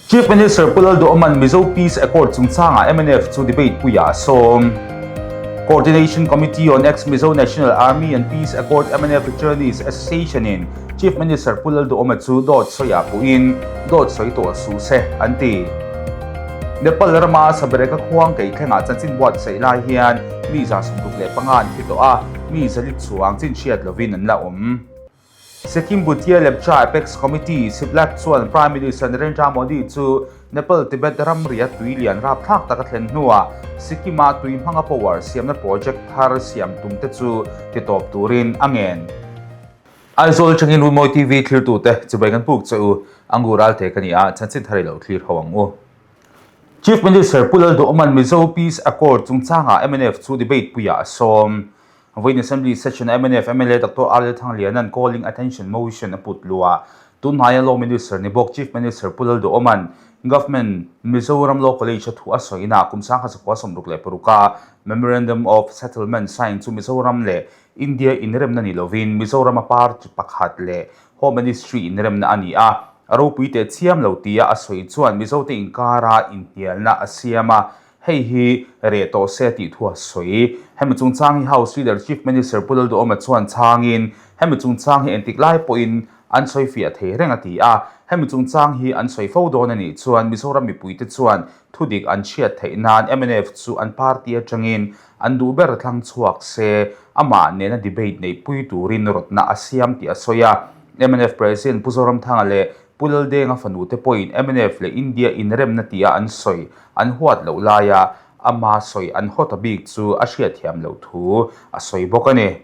Chief Minister Pu Lalduhoma'n Mizo Peace Accord chungchangah mnf chu debate puiah a sawm. Coordination Committee on Ex-Mizo National Army and Peace Accord mnf Returnees Association-in Chief Minister Pu Lalduhoma chu dawt sawiah puhin dawt sawi tawh suh se an ti. Nepal rama Sabareka khuang keithlengah chanchin buatsaih lai hian mi 65 an thi tawh a, mi 400 chuang chin hriat lovin an la awm. Sikkim Bhutia Lepcha Apex Committee, SIBLAC, chuan Prime Minister Narendra Modi chu Nepal-Tibet ramria tui lian rapthlak taka thlen hnuah Sikkim-a tui hmanga power siamna project thar siam tum te chu titawp turin a ngen. Aizawl atangin Runmawi TV thlirtute chibai kan puk che u, Angur Alte ka ni a, chanchin thar i lo thlir ho ang u. Chief Minister Pu Lalduhoma'n Mizo Peace Accord chungchangah mnf chu debate puiah a sawm. Vawiin Assembly Session-a mnf mla Doctor R L Thangliana'n Calling Attention Motion a put luh a, tunhnaia Law Minister ni bawk Chief Minister Pu Lalduhoma'n Government Mizoram Law College-a thu a sawina kum 1966-a Memorandum of Settlement sign chu Mizoram leh India inremna ni lovin Mizorama party pakhat leh Home Ministry inremna a ni a, a ropui teh chiam lo tia a sawi chuan Mizote inkara inhnialna a siam a, Hei hi reh tawh se tih thu a sawi. Hemi chungchang hi House Leader Chief Minister Pu Lalduhoma chuan chhangin, hemi chungchang hi engtik lai pawhin an sawi fiah thei reng a ti a. Hemi chungchang hi an sawi fo dawn a nih chuan Mizoram mipuite chuan thudik an chhiat theih nan mnf chu an party atangin an duh ber thlang chhuak se, amah nena debate neihpui turin rawtna a siam tih a sawi a. Mnf President Pu Zoramthanga leh Pu Laldenga fanute pawhin mnf leh India inremna tia an sawi an huat loh laia ama sawi an haw ta bik chu a hriatthiam loh thu a sawi bawk a ni.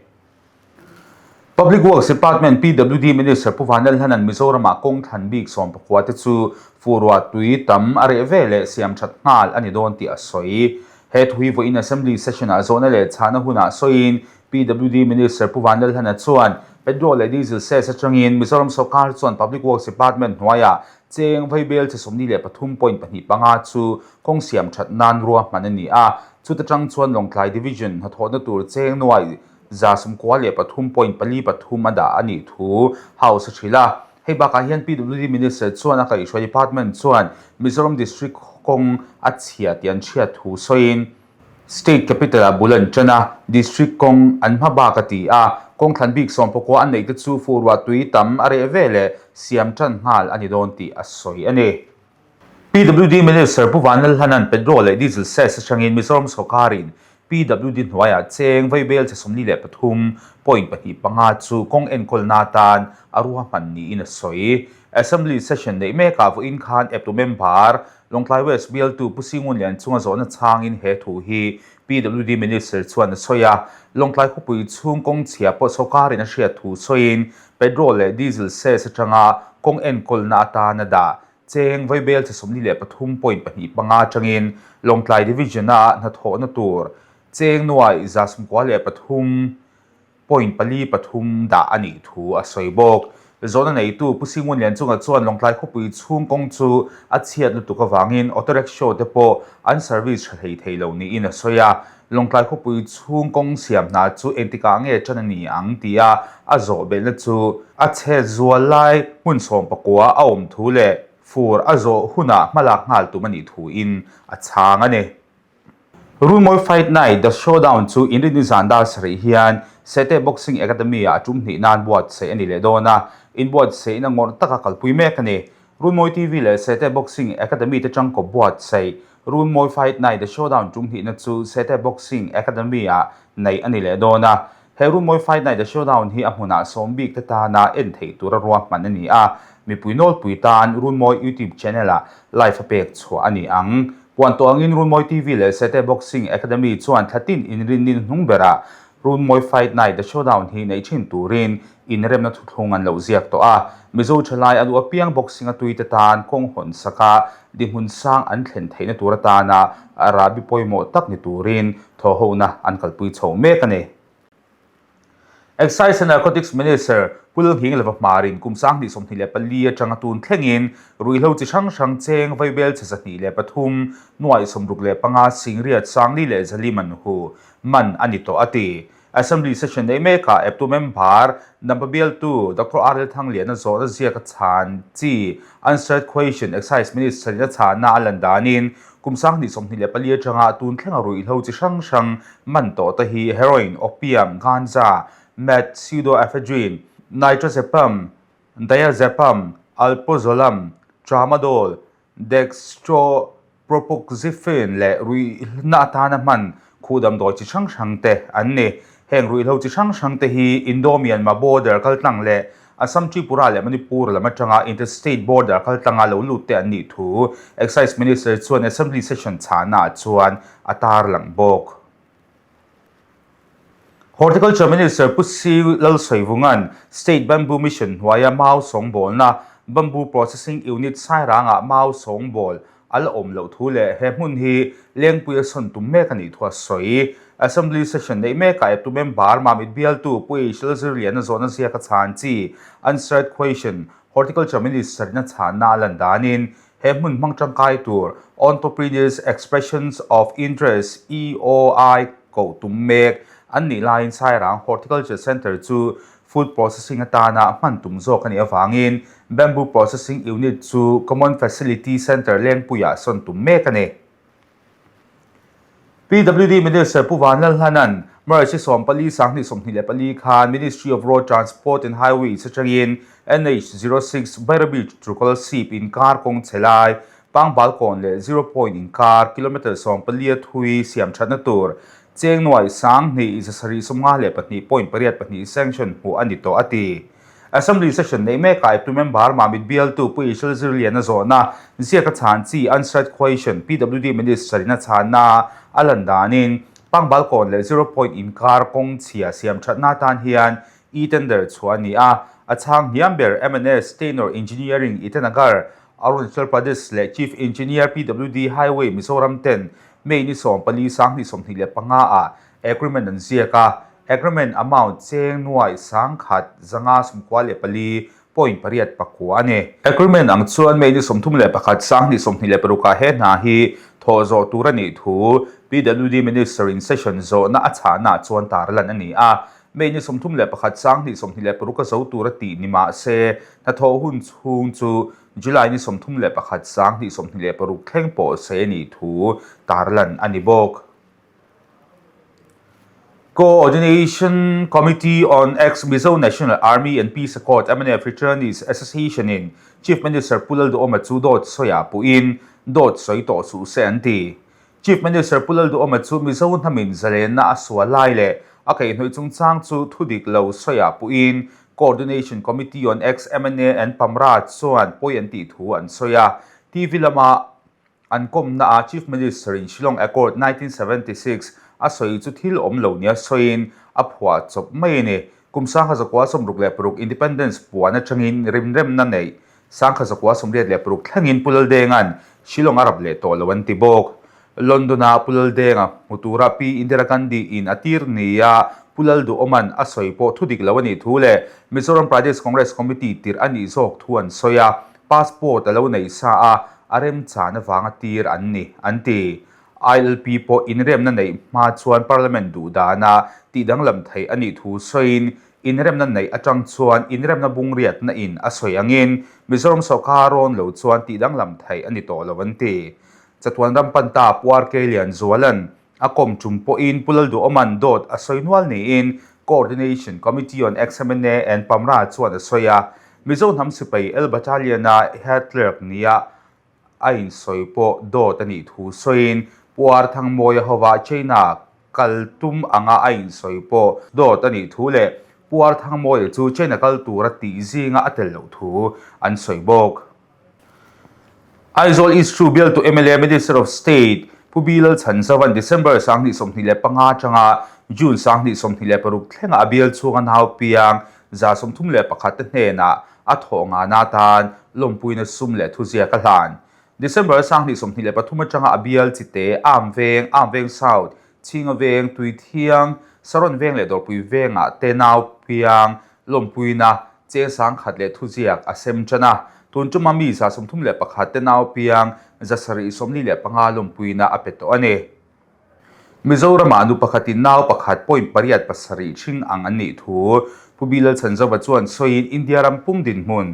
Public Works Department, PWD, Minister Pu Vanlalhlana'n Mizoramah kawng thlan bik 14 te chu fuhruah tui tam a reh ve leh siam that nghal a ni dawn tih a sawi. He thu hi vawiin Assembly Session-ah zawhna leh chhahna hunah sawiin PWD Minister Pu Vanlalhlana chuan Petrol leh Diesel cess atangin Mizoram sawrkar chuan Public Works Department hnuaiah cheng vaibel che 43.25 chu kawng siam that nan ruahman a ni a, chuta tang chuan Lawngtlai Division hnathawhna tur cheng nuai 93.43 a dah a nih thu House a hrilh a. Hei bakah hian PWD Minister chuan a kaihhruai Department chuan Mizoram District kawng a chhia tih an hriat thu sawiin, State Capital-ah bul an ṭan a, District kawng an hma bak a ti a, kawng thlan bik 19 an neihte chu fuhruah tui tam a reh ve leh siam ṭan nghal a ni dawn tih a sawi a ni. PWD Minister Pu Vanlalhlana'n petrol leh diesel cess atangin Mizoram sawrkarin PWD hnuaiah cheng vaibel che 43.25 chu kawng enkawlna atan a ruahman niin a sawi. Assembly session neih mekah vawiin khan eptu member Lawngtlai West bialtu Pu Singun Lian chunga zawhna chhangin he thu hi PWD Minister chuan a sawi a. Lawngtlai khawpui chhung kawng chhia pawh sawrkarin a hriat thu sawiin petrol leh diesel cess atanga kawng enkawlna atana dah cheng vaibel che 43.25 atangin Lawngtlai Division-a hnathawhna tur cheng nuai 93 point 43 dah a nih thu a sawi bawk. Zawhna neitu Pu Singun Lianchunga chuan Lawngtlai khawpui chhung kawng chu a chhiat lutuk avangin auto rickshaw te pawh an service tha hlei thei lo niin a sawi a. Lawngtlai khawpui chhung kawng siam hna chu engtikah nge ṭan a ni ang tia a zawh belhna chu a chhe zual lai hmun 19 a awm thu leh fur a zawh hunah hmalak nghal tum a nih thuin a chhang a ni. Runmawi Fight Night, The Showdown chu Inrinni zan dar sarih hian Sete Boxing Academy-ah a tum hnih nan buatsaih a ni leh dawn a, inbuatsaihna ngawrh taka kalpui mek a ni. Runmawi TV leh Sete Boxing Academy te tangkawp buatsaih Runmawi Fight Night, The Showdown tum hnihna chu Sete Boxing Academy-ah neih a ni leh dawn a. He Runmawi Fight Night The Showdown hi a hmunah sawm bik te tana en theih tura ruahman a ni a, mipui nawlpui tan Runmawi YouTube channel-ah live a pek chhuah a ni ang. Puan tawh angin Runmawi TV leh Sete Boxing Academy chuan thlatin inrinnin hnung berah Runmawi Fight Night The Showdown hi neih thin turin inremna thuthlung an lo ziak tawh a. Mizo thalai a duh apiang boxing a tuite tan kawng hawn saka dinhmun sang an thlen theihna tur atana rahbi pawimawh tak ni turin thawhhona an kalpui chho mek a ni. Excise and Narcotics Minister Pu Lalnghing Lova Hmarin kum 2024 atanga tun thlengin ruihhlo chi hrang hrang cheng vaibel che 103 nuai 65 singriat sangli leh zali man hu man a ni tawh a ti. Assembly session neih mekah eptu member Dampa bialtu Doctor RL Thangliana zawhna ziak a chhan chi Unanswered Question Excise Minister in a chhanna a lan danin kum 2024 atanga tun thlenga ruihhlo chi hrang hrang man tawh te hi heroin, opium, ganja, meth, pseudoephedrine, nitrazepam, diazepam, alprazolam, tramadol, Dextropropoxyphene leh ruihna atana hman khuh damdawi chi hrang hrang te an ni. Heng ruihhlo chi hrang hrang te hi Indo-Myanmar border kaltlang leh Assam Tripura leh Manipur lam atanga inter-state border kaltlanga lo lut te an nih thu Excise Minister chuan Assembly session chhahnaah chuan a tarlang bawk. Horticulture Minister Pu Si Lalsawivunga'n State Bamboo Mission hnuaia mau sawngbawlna Bamboo Processing Unit Sairangah mau sawngbawl a la awm loh thu leh he hmun hi Lengpuia sawn tum mek a nih thu a sawi. Assembly Session neih mekah eptu member Mamit bialtu Pu H Lalzirliana zawhna ziaka chhan chi Unanswered Question Horticulture Minister in a chhanna a lan danin He hmun hmang tangkai tur Entrepreneurs Expressions of Interest, EOI, koh tum mek an nih laiin Sairang Horticulture Centre chu food processing atana hman tum zawk a nih avangin Bamboo Processing Unit chu Common Facility Centre Lengpuiah sawn tum mek a ni. PWD Minister Pu Vanlalhlana'n March hi 14 2024 khan Ministry of Road Transport and Highways atangin NH 06 Bairabi to Kolasib inkar kawng chhe lai, Pangbalkawn leh Zero Point inkar kilometre 14 a thui siam thatna tur cheng nuai 2754.82 sanction hmuh a ni tawh a ti. Assembly session neih mek ah eptu member Mamit bialtu Pu Ishal Zirliana zawhna ziak a chhan chi Unanswered Question PWD Minister in a chhanna a lan danin Pangbalkawn leh Zero Point inkar kawng chhia siam thatna atan hian e-tender chhuah a ni a, a chhang hniam ber MNS Stainor Engineering Itanagar, Arunachal Pradesh leh Chief Engineer PWD Highway Mizoram ten May ni 14 2025 ah Agreement an ziak a, agreement amount cheng nuai 10,000 594.8 pakua a ni. Agreement ang chuan May ni 31 2026 ah he hna hi thawh zawh tur a nih thu PWD Minister in session zawhna a chhahna chuan tarlan a ni a. May ni 31 2026 a zo tur a tih ni mah se hnathawh hun chhung chu July ni 31 2026 thleng pawh se a nih thu tarlan a ni bawk. Coordination Committee on Ex-Mizo National Army and Peace Accord mnf Returnees Association in Chief Minister Pu Lalduhoma chu dawt sawiah puhin dawt sawi tawh suh se an ti. Chief Minister Pu Lalduhoma chu Mizo hnamin zalenna a sual lai leh a kaihhnawih chungchang chu thu dik lo sawiah puhin Coordination Committee on Ex-MNA and PAMRA chuan pawi an tih thu an sawi a. TV lama An kawmnaah Chief Minister in Shillong Accord 1976 a sawi chu thil awm lo nia sawiin a phuah chawp mai a ni. Kum 1966 Independence puan atangin rimremna neih 1986 thlengin Pu Laldenga'n Shillong a rap leh tawh lo an ti bawk. London-a Pu Laldenga hmu tura Pi Indira Gandhi in a tir nia Pu Lalduhawma'n a sawi pawh thu dik lo a nih thu leh Mizoram Pradesh Congress Committee tirh a nih zawk thu an sawi a. Passport a lo nei sa a, a remchan avanga tir an ni, an ti. ILP pawh inremna neih hma chuan Parliament duh dana tihdanglam theih a nih thu sawiin, inremna neih atang chuan inremna bungriatna in a sawi angin Mizoram sawrkar rawn lo chuan tihdanglam theih a ni tawh lo an ti. Chatuan ram panta Pu RK Lianzuala'n A kawm tum pawhin Pu Lalduhawma'n dawt a sawi nual niin Coordination Committee on Ex-MNA and PAMRA chuan a sawi a. Mizo hnam sipai L Battalion-a Head Clerk nia a insawi pawh dawt a nih thu sawiin Pu R Thangmawia hova China kal tum anga a insawi pawh dawt a nih thu leh Pu R Thangmawia chu China kal tura tih zinga a tel loh thu an sawi bawk. Aizawl East Chu bialtu mla Minister of State Pu B Lalchhanzauva'n December 2025 atanga June 2026 thlenga a bial chhunga nau piang 31 te hnenah a thawh ngana atan lawmpuina sum leh thuziak a hlan. December 2023 atanga a bial chite Am Veng, Am Veng South, Chhinga Veng, Tuithiang, Saron Veng leh Dawrpui Vengah te nau piang lawmpuina cheng 10,000 leh thuziak a sem tan a. Tun tuma mi 31 te nau piang 745 lawmpuina a pe tawh a ni. Mizoramah nu pakhatin nau pakhat point pariat pasarih hring ang an nih thu Pu Bilal Chhanzova chuan sawiin India ram pum dinhmun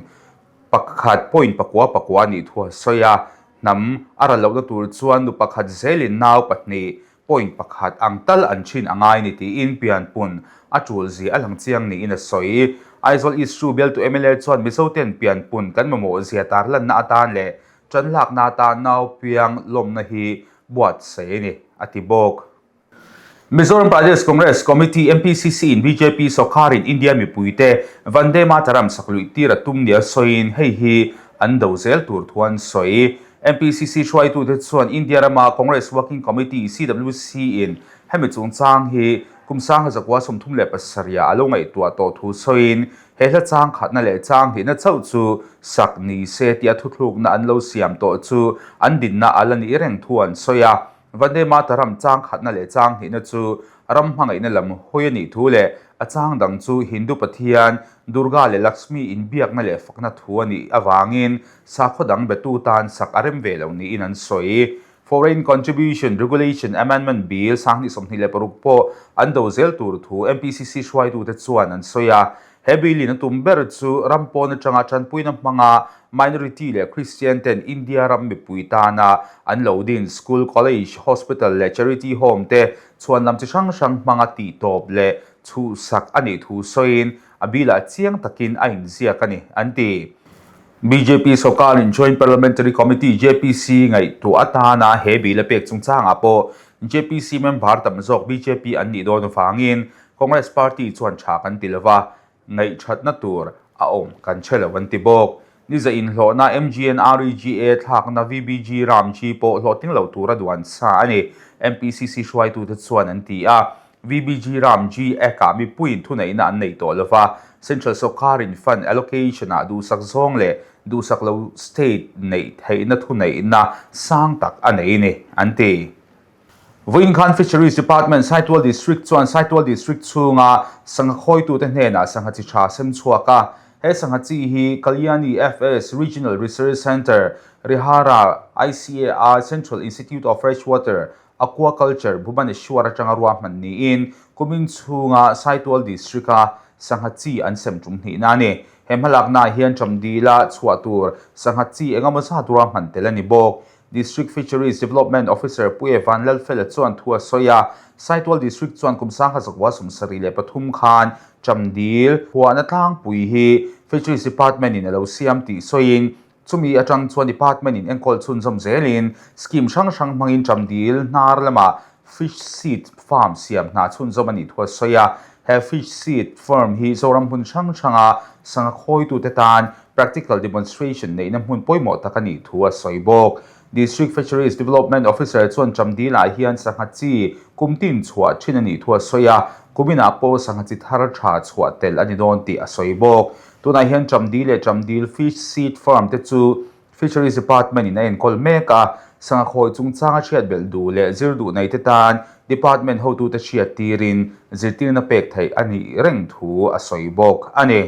pakhat point pakua pakua a nih thu a sawi a. Hnam a ral lohna tur chuan nu pakhat zelin nau pahnih point pakhat ang tal an thin a ngai ni tiin pianpun a tul zia a lang chiang niin a sawi. Aizawl East Ru bialtu mla chuan Mizoten pianpun kan mamawh zia tarlanna atan leh Ṭanlakna atan nau piang lawmna hi buatsaih a ni, a ti bawk. Mizoram Pradesh Congress Committee, MPCC, in bjp sawrkarin India mipuite Vande Mataram sak luih tir a tum nia sawiin hei hi an do zel tur thu an sawi. MPCC hruaitute chuan India rama Congress Working Committee, CWC, in hemi chungchang hi kum sangha zakua 37 ah a lo ngaihtuah tawh thu sawiin He hla chang khatna leh chang hlihna chauh chu sak ni se tia thuthlukna an lo siam tawh chu an dinna a la nih reng thu an sawi a. Vande Mataram chang khatna leh chang hlihna chu ram hmangaihna lam hawi a nih thu leh a chang dang chu Hindu pathian Durga leh Lakshmi inbiakna leh fakna thu a nih avangin sakhaw dang betu tan sak a rem ve lo niin an sawi. Foreign Contribution Regulation Amendment Bill 2026 pawh an do zel tur thu MPCC hruaitute chuan an sawi a. He bill in a tum ber chu ram pawn atanga tanpuina hmanga minority leh Christian ten India ram mipui tana an lo din school, college, hospital leh charity home te chhuan lam chi hrang hrang hmanga tihtawp leh chhuhsak a nih thu sawiin a bill ah chiang takin a inziak a ni, an ti. Bjp sawrkarin Joint Parliamentary Committee, JPC, ngaihtuah atana he bill a pek chungchangah pawh JPC member tam zawk bjp an nih dawn avangin Congress party chuan tha kan ti lova, ngaihthatna tur a awm kan hre lo an ti bawk. Niza inhlawhna MGNREGA thlakna VBG Ramji pawh hlawhtling lo tura duan sa a ni, MPCC hruaitute chuan an ti a. VBG Ram G Act-ah mipuiin thuneihna an nei tawh lova, Central sawrkarin fund allocation-ah duhsak zawng leh duhsak lo state neih theihna thuneihna sang tak a nei ni, an ti. Vawiin khan Fisheries Department Saitual District chuan Saitual District chhunga sangha khawitute hnenah sangha chi tha sem chhuak a. He sangha chi hi Kalyani FS Regional Research Centre, Rihara, ICAR Central Institute of Freshwater, Aquaculture Bhubaneswar atanga ruahman niin kumin chhunga Saitual District-a sangha chi an sem tum hnihna a ni. He hmalaknaah hian Chamdila chhuah tur sangha chi engemaw zat ruahman tel a ni bawk. District Fisheries Development Officer Puia Vanlalfela chuan thu a sawi a, Saitual District chuan kum sangha zakua 73 khan Chamdil huahna tlangpui hi Fisheries Department-in a lo siam tih sawiin Chumi atang chuan department in enkawl chhunzawm zelin scheme hrang hrang hmangin Chamdil hnar lamah fish seed farm siam hna chhunzawm a nih thu a sawi a. He fish seed firm hi Zoram hmun hrang hranga sangha khawitute tan practical demonstration neihna hmun pawimawh tak a nih thu a sawi bawk. District Fisheries Development Officer chuan Chamdilah hian sangha chi kum tin chhuah thin a nih thu a sawi a, kuminah pawh sangha chi thar tha chhuah tel a ni dawn tih a sawi bawk. Tunah hian Chamdi leh Chamdil Fish Seed Farm te chu Fisheries Department in a enkawl mek a, sangha khawi chungchanga hriat belh duh leh zir duh nei te tan Department hotute hriat tirin zirtirna pek theih a nih reng thu a sawi bawk a ni.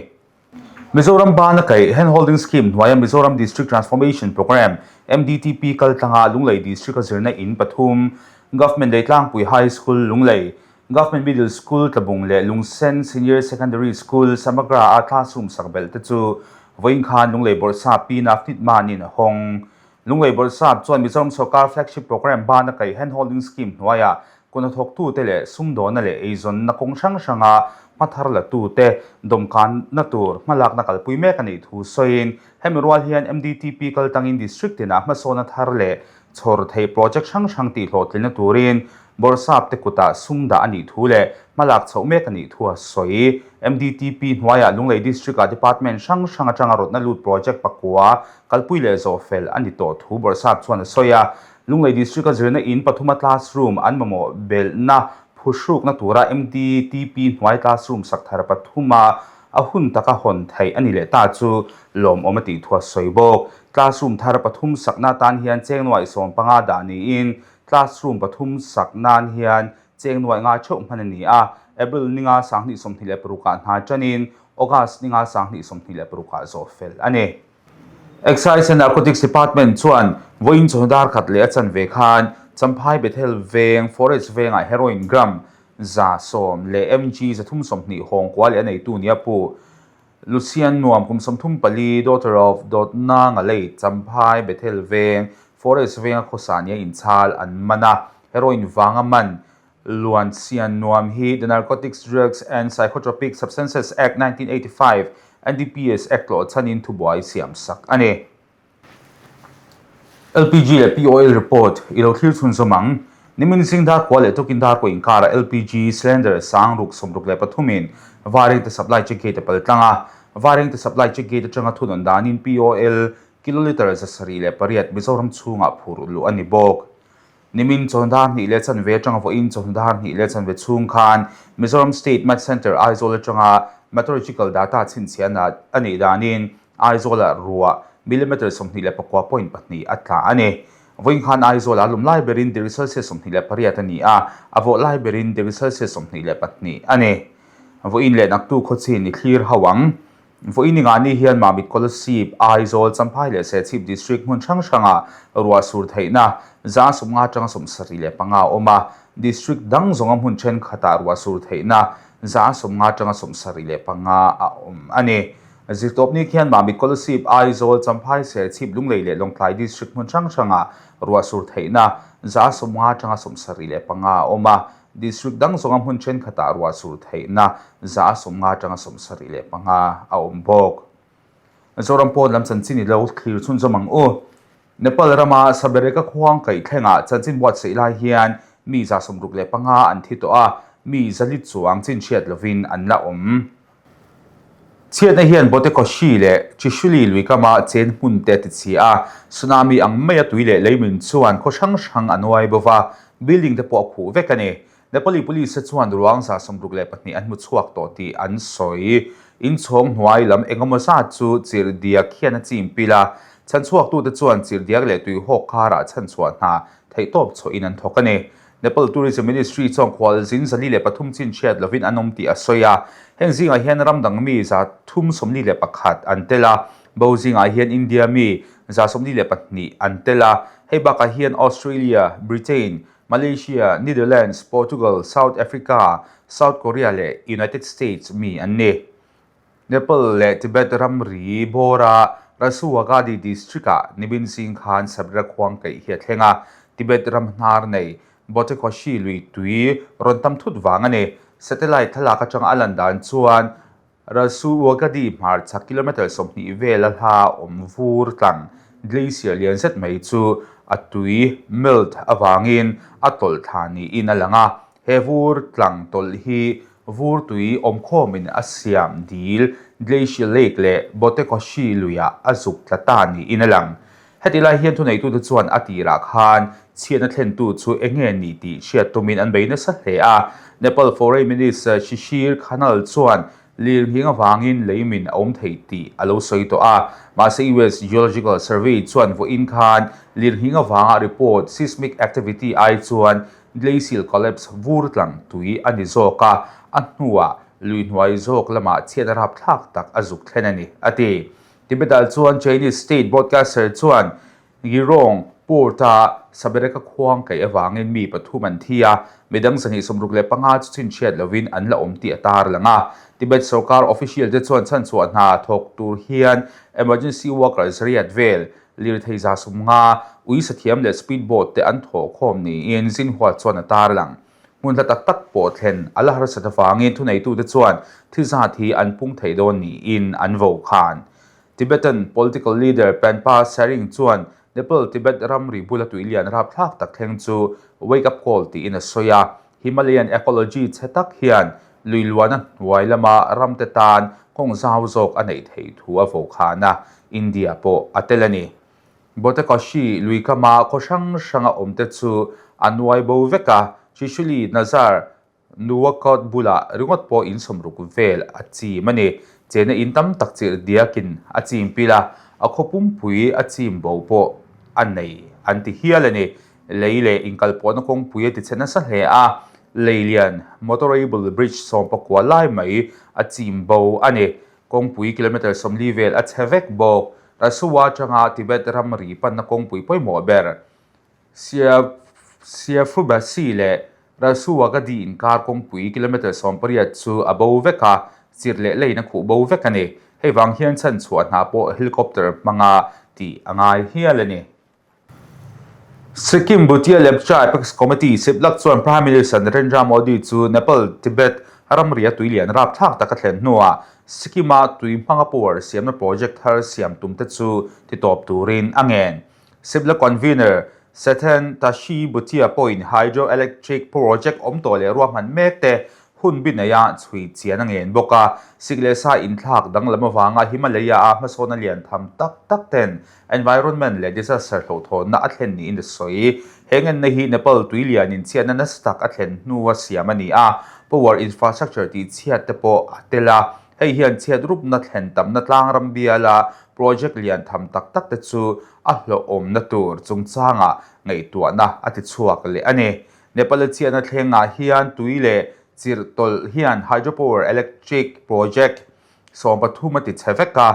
Mizoram bana kaih Hand Holding Scheme hnuaia Mizoram District Transformation Programme, MDTP, kaltlanga Lunglei District-a zirna in pathum, Government Leitlangpui High School, Lunglei, Government Middle School Tlabung leh Lungsen Senior Secondary School Samagra-a classroom sak belh te chu vawiin khan Lunglei Bawrhsap Pi Navneet Maan-in a hawng. Lunglei Bawrhsap chuan Mizoram Sawrkar Flagship Programme bana kaih Hand Holding Scheme hnuaiah kuhnathawktute leh sumdawnna leh eizawnna kawng hrang hranga hmathar latute dawmkanna tur hmalakna kalpui mek a nih thu sawiin hemi rual hian MDTP kaltangin District tinah hmasawnna thar leh Chhawr thei project hrang hrang tih hlawhtlinna turin Bawrhsap te kutah sum dah a nih thu leh hmalak chhoh mek a nih thu a sawi. MDTP hnuaiah Lunglei District-ah department hrang hrang atanga rawtna lut project pakua kalpui leh zawh fel a ni tawh thu Bawrhsap chuan a sawi a. Lunglei District-a zirna in pathuma classroom an mamawh belhna phuhrukna tura MDTP hnuai classroom sak thar pathuma A hun taka hawn theih a ni leh ta chu lawmawm a tih thu a sawi bawk. Classroom thar pathum sakna atan hian cheng nuaih 15 dah niin classroom pathum sak nan hian cheng nuaih nga theuh hman a ni a. April ninga 2026 ah hna tanin August ninga 2026 ah zawh fel a ni. Excise and Narcotics Department chuan vawiin chawhnu dar khat leh a chanve khan Champhai Bethel Veng Forest Vengah heroin gram 110 leh mg 320 hawng kua leh a neitu nia pu Lucian Nuam kum 34, daughter of Dawtna Ngalei, Champhai Bethel Veng Forest Venga khawsa nia inchhal an man a, heroin vanga man Luan Sian Nuam hi The Narcotics Drugs and Psychotropic Substances Act 1985, NDPS Act tlawh chhanin thubuai siam sak a ni. LPG leh POL report i lo thlir chhunzawm ang. Nimin zing dar kua leh tukin dar pawh inkarah LPG cylinder sang ruk 63 in Vairengte Supply Check Gate a pal tlang a. Vairengte Supply Check Gate atanga thunawn danin POL kilolitre 78 Mizoram chhungah phur luh a ni bawk. Nimin chawhnu dar hnih leh chanve atanga vawiin chawhnu dar hnih leh chanve chhung khan Mizoram State Met Centre Aizawl atanga Meteorological data chhinchhiahna a nih danin Aizawlah ruah millimetre 29.2 a tla a ni. Vawiin khan Aizawlah lum lai berin degree Celsius 28 a ni a, a vawh lai berin degree Celsius 22 a ni. Vawiin leh naktu khawchin i thlir ho ang. Vawiin inga ni hian Mamit Kolasib, Aizawl, Champhai leh Serchhip District hmun hrang hrangah ruah sur theihna 50 atanga 75 a awm a, District dang zawnga hmun thenkhatah ruah sur theihna 50 atanga 75 a awm a ni. Zirtawpni khian Mamit Kolasib, Aizawl, Champhai, Serchhip, Lunglei leh Lawngtlai District hmun hrang hrangah ruah sur theihna 50 atanga 75 a awm a, District dang zawnga hmun thenkhatah ruah sur theihna 50 atanga 75 a awm bawk. Zoram pawn lam chanchin i lo thlir chhunzawm ang u. Nepal rama Sabereka khuang kaih thlengah chanchin buatsaih lai hian mi 65 an thi tawh a, mi 400 chuang chin hriat lovin an la awm. Chhiatna hian Botekoshi leh Chishuli lui kama chen hmun te a ti chhi a, tsunami ang maia tui leh leimin chuan khaw hrang hrang a nuai bo va, building te pawh a khuh vek a ni. Nepali police te chuan ruang 62 an hmu chhuak tawh tih an sawi. Inchhawng hnuai lam engemaw zat chu chirhdiak hian a chim pil a, chhanchhuaktute chuan chirhdiak leh tuihawk karah chhanchhuah hna theihtawp chhuahin an thawk a ni. Nepal Tourism Ministry chuan khualzin 103 chin chhiat lovin an awm tih a sawi a, heng zingah hian ram dang mi 341 an tel a, bo zingah hian India mi 142 an tel a, hei bakah hian Australia, Britain, Malaysia, Netherlands, Portugal, South Africa, South Korea leh United States mi an ni. Nepal leh Tibet ramri bawra Rasuwagadhi District-ah nimin zing khan Sabrira khuang kaih hi a thleng a, Tibet ram hnar nei Bhotekoshi lui tui rawn tam thut vang a ni. Satellite thlalak atanga a lan dan chuan Rasuwagadhi hmarchhak kilometre 20 vel a hla awm vur tlang glacier lian zet mai chu a tui melt avangin a tawlh thla niin a lang a. He vur tlang tawlh hi vur tui awmkhawmin a siam dil Glacial Lake leh Botekoshi luiah a zuk tla ta niin a lang. Heti lai hian thuneitute chuan a tirah khan chhiatna thlentu chu eng nge ni tih hriat tumin an bei nasa hle a. Nepal Foreign Minister Shishir Khanal chuan lirnghing avangin leimin a awm thei tih a lo sawi tawh a. Mahse US Geological Survey chuan vawiin khan lirnghing avanga report seismic activity ai chuan Glacial collapse vur tlang tui a ni zawk a, a hnuah lui hnuai zawk lamah chhiatna rapthlak tak a zuk thlen a ni, a ti. Tibet-ah chuan Chinese state broadcaster chuan Gyirong Port-a Sabereka khuang kaih avangin mi pathum an thi a, midang 265 chu chhinchhiat lovin an la awm tih a tarlang a. Tibet sorkar official te chuan chhanchhuah hna thawk tur hian emergency workers riat vel Lirthei 50 ui sathiam leh speed boat te an thawh khawm niin Xinhua chuan a tarlang. Hmun hla tak tak pawh thlen a la harsat avangin thuneitute chuan thi zat hi an pung thei dawn niin an vo khan. Tibetan political leader Penpa Tsering chuan Nepal-Tibet ramri bula tuilian rapthlak tak thleng chu wake up call tiin a sawi a. Himalayan ecology chhe tak hian lui luana hnuai lama ramte tan kawng zau zawk a neih theih thu a vo khan a, India pawh a tel a ni. Botekoshi lui kama khaw hrang hranga awmte chu a nuai bo vek a, Chishuli Nazar Nuwakot bulah ringawt pawh in 60 vel a chim a ni. Chena in tam tak chirh diakin a chim pil a, a khaw pumpui a chim bo pawh a nei an ti hial a ni. Lei leh inkalpawhna kawngpui a tichhe nasa hle a, lei lian motorable bridge 19 lai mai a chim bo a ni. Kawngpui kilometre 40 vel a chhe vek bawk. Rasuwa atanga Tibet ramri panna kawngpui pawimawh ber. Siafubasi leh Rasuwagadhi inkar kawngpui kilometre 18 chu a bo vek a, chirh leh leiin a khuh bo vek a ni. Hei vang hian chhanchhuah hna pawh helicopter hmanga tih a ngai hial a ni. Sikkim Bhutia Lepcha Apex Committee, Siplak chuan Prime Minister Narendra Modi chu Nepal, Tibet ramria tuilian rapthlak taka thlen hnuah Sikkim-a tui hmanga power siamna project thar siam tumte chu titawp turin a ngen. Sipla Convener Sethen Tashi Bhutia pawhin hydroelectric project awm tawh leh ruahman mek te hun bi neia chhui chian a ngen bawk a. Sik leh sa inthlak danglam avanga Himalaya-a hmasawnna lian tham tak tak ten Environment leh disaster hlauhthawnna a thlen niin a sawi. He ngenna hi Nepal tui lianin chhiatna nasa tak a thlen hnua siam a ni a, power infrastructure tih chhiat te pawh a tel a. Hei hian chhiat rupna thlen tamna tlangram biala project lian tham tak tak te chu a hlawhawmna tur chungchangah ngaihtuahna a ti chhuak leh a ni. Nepal-a chhiatna thlengah hian tui leh chirh tawlh hian hydropower electric project 13 a ti chhe vek a,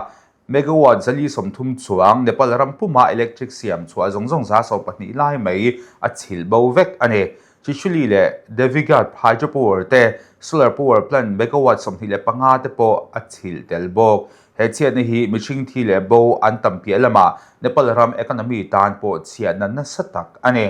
Megawatt 430 chuang Nepal ram puma electric siam chhuah zawng zawng 12% lai mai a chhilh bo vek a ni. Trishuli leh Devighat hydropower te solar power plant megawatt 25 te pawh a chhilh tel bawk. He chhiatna hi mihring thi leh bo an tam piah lamah Nepal ram economy tan pawh chhiatna nasa tak a ni.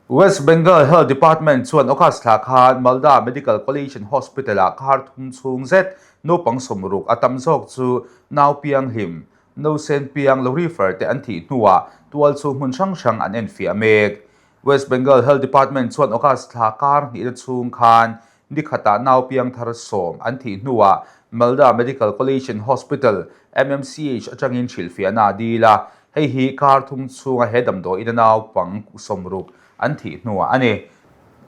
West Bengal Health Department chuan August thla khan Malda Medical College and Hospital-ah kar thum chhung zet naupang 60 a tam zawk chu nau piang hlim, nausen piang lo refer te an thih hnuah tual chu hmun hrang hrang an enfiah mek. West Bengal Health Department chuan August thla kar hnihna chhung khan Ni khatah nau piang thar sawm an thih hnuah Malda Medical College and Hospital, MMCH, atangin hrilhfiahna a dil a, hei hi kar thum chhunga he damdawiin a naupang 60 an thih hnuah a ni.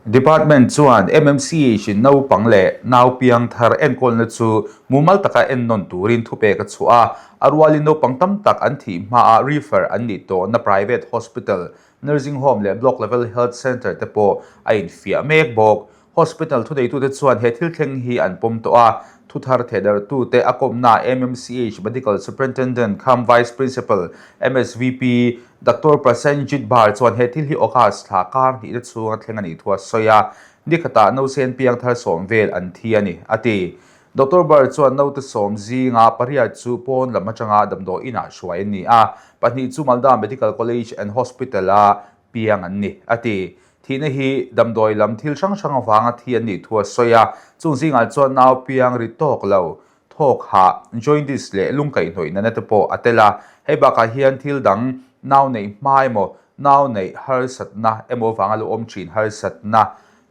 Department chuan MMCH in naupang leh nau piang thar enkawlna chu mumal taka ennawn turin thupek a chhuah a, a rualin naupang tam tak an thih hmaah refer an nih tawhna private hospital, nursing home leh block level health centre te pawh a infiah mek bawk. Hospital thuneitute chuan he thil thleng hi an pawm tawh a, thuthar thehdarhtute a kawmna MMCH Medical Superintendent cum Vice Principal, MSVP, Doctor Prasenjit Bhar chuan he thil hi August thla kar hnihna chhunga thleng a nih thu a sawi a, ni khatah nausen piang thar sawm vel an thi a ni, a ti. Doctor Bhar chuan naute sawm zinga pariat chu pawn lam atanga damdawi inah hruai an ni a, pahnih chu Malda Medical College and Hospital-a piang an ni, a ti. Thihna hi damdawi lam thil hrang hrang avanga thi an nih thu a sawi a, chung zingah chuan nau piang ri tawk lo, thawk hah, jaundice leh lungkaihhnawih nana te pawh a tel a. Hei bakah hian thil dang nau neih hma emaw, nau neih harsatna emaw avanga lo awm thin harsatna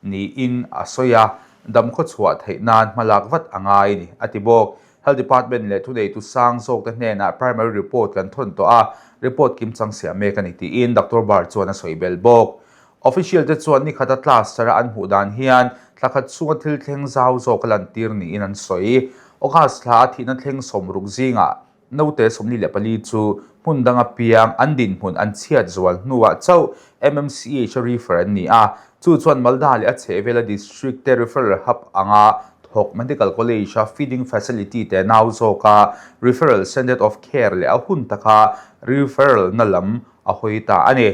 niin a sawi a, dam khawchhuah theih nan hmalak vat a ngai a ni, a ti bawk. Health Department leh thuneitu sang zawkte hnenah primary report kan thawn tawh a, report kimchang siam mek a ni tiin Doctor Barr chuan a sawi belh bawk. Official te chuan ni khata cluster a an hmuh dan hian thla khat chhunga thil thleng zau zawk a lantir niin an sawi. August thla a thihna thleng 60 zingah Note 44 chu hmun danga piang an dinhmun an chhiat zual hnuah chauh MMCH a refer an ni a, chu chuan Malda leh a chhehvela district te referral hub anga thawk medical college a feeding facility te nau zawka referral standard of care leh a hun taka referral na lam a hawi ta a ni.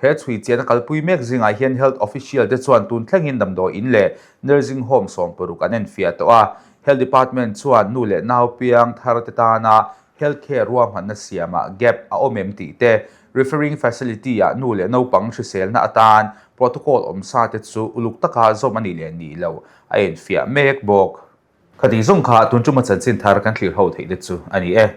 He chhui chian a kalpui mek zingah hian health official te chuan tun thlengin damdawi in leh nursing home 60 an enfiah tawh a. Health department chuan nu leh nau piang thar te tana health care ruahmanna siamah gap a awm em tih te, referring facility ah nu leh naupang hriselna atan protocol awm sa te chu uluk taka zawm a nih leh nih loh a enfiah mek bawk. Khatih zawng kha tun tuma chanchin thar kan thlir ho theih te chu a ni e.